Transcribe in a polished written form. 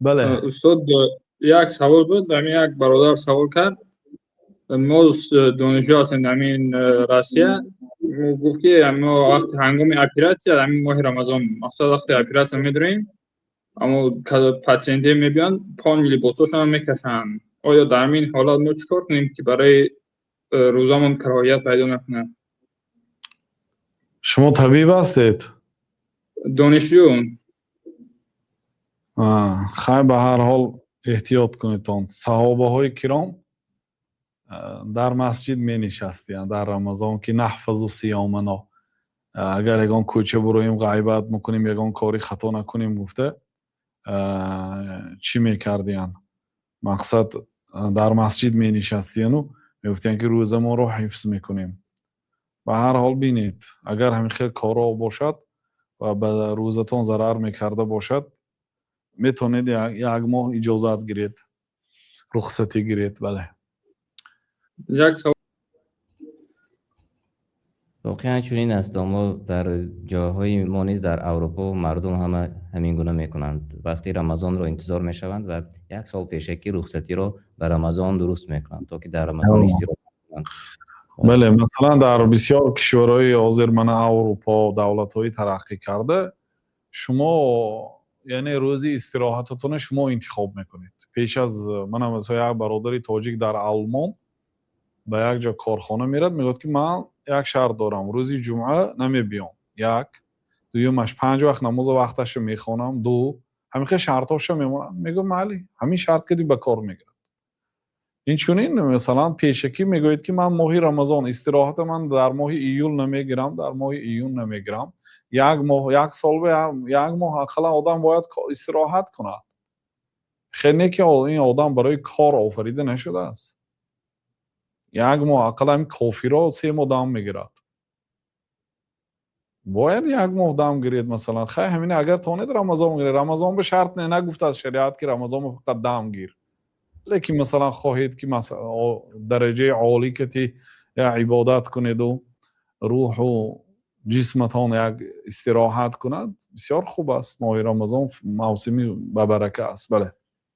Бале. Устод, як савол буд. Ҳамин як бародар савол кард: мо донишҷӯ ҳастем дар ҳамин Россия. Гуфт, ки мо вақти ҳангоми оператсия, ҳамин моҳи Рамазон, мақсад, вақти оператсия медорем, аммо патсиенте мебиёнд, полный либосошонро мекашанд. Оё дар ҳамин ҳолат мо чӣ кор кунем, ки барои рӯзамон кароҳият пайдо накунад? Шумо табиб ҳастед? Донишҷӯ. Хай, ба ҳар ҳол эҳтиёт кунедон. Саҳобаҳои киром дар масҷид менишастиянд дар Рамазон, ки نحفظ صيامنا, агар ягон кӯча буроем, ғайбат мекунем, ягон кори хато накунем гуфта, чӣ мекардиянд? Мақсад, дар масҷид менишастияну мегуфтиянд, ки рӯзамонро ҳифз мекунем. Ба ҳар ҳол, бинед, агар ҳамин хел корҳо бошад ва ба рӯзатон зарар мекарда бошад, метавонед як моҳ иҷозат гиред, рухсатӣ гиред, бале. Як савол. Воқеан чунин аст. Мо дар ҷойҳои мо низ, дар Аврупо, мардум ҳама ҳамин гуна мекунанд. Вақти Рамазонро интизор мешаванд ва як сол пешакӣ рухсатиро ба Рамазон дуруст мекунанд, то ки дар Рамазон истироҳат кунанд. Бале, масалан, дар бисёр кишварҳои ҳозир, мана Аврупо, давлатҳои тараққӣ карда, шумо, яъне, рӯзи истироҳататонро шумо интихоб мекунед пеш аз. Мана, масалан, як бародари тоҷик дар Алмон ба як ҷо корхона мерад, мегӯяд, ки ман як шарт дорам: рӯзи ҷумъа намебиём, як. Дуюмаш, панҷ вақт намоза вақташо мехонам, ду. Ҳамин хел шартҳошо мемонад. Мегӯяд: майли, ҳамин шарт кади ба кор мегирад. Инчунин, масалан, пешакӣ мегӯед, ки ман моҳи Рамазон истироҳата ман дар моҳи июл намегирам, дар моҳи июн намегирам. Як моҳ, як сол як моҳ ақаллан одам бояд истироҳат кунад. Хел не, ки ин одам барои кор офарида нашудааст. Як моҳ ақаллан. Кофиро 3 моҳ дам мегирад, бояд як моҳ дам гиред, масалан. Хай, ҳамин агар тонед, Рамазон гиред. Рамазон ба шарт не, нагуфтааст шариат, ки Рамазон фақат дам гир. Лекин, масалан, хоҳед, ки дараҷаи олӣ кати як ибодат кунеду рӯҳу ҷисматон як истироҳат кунад, бисёр хуб аст. Моҳи Рамазон мавсими бабарака аст, бале.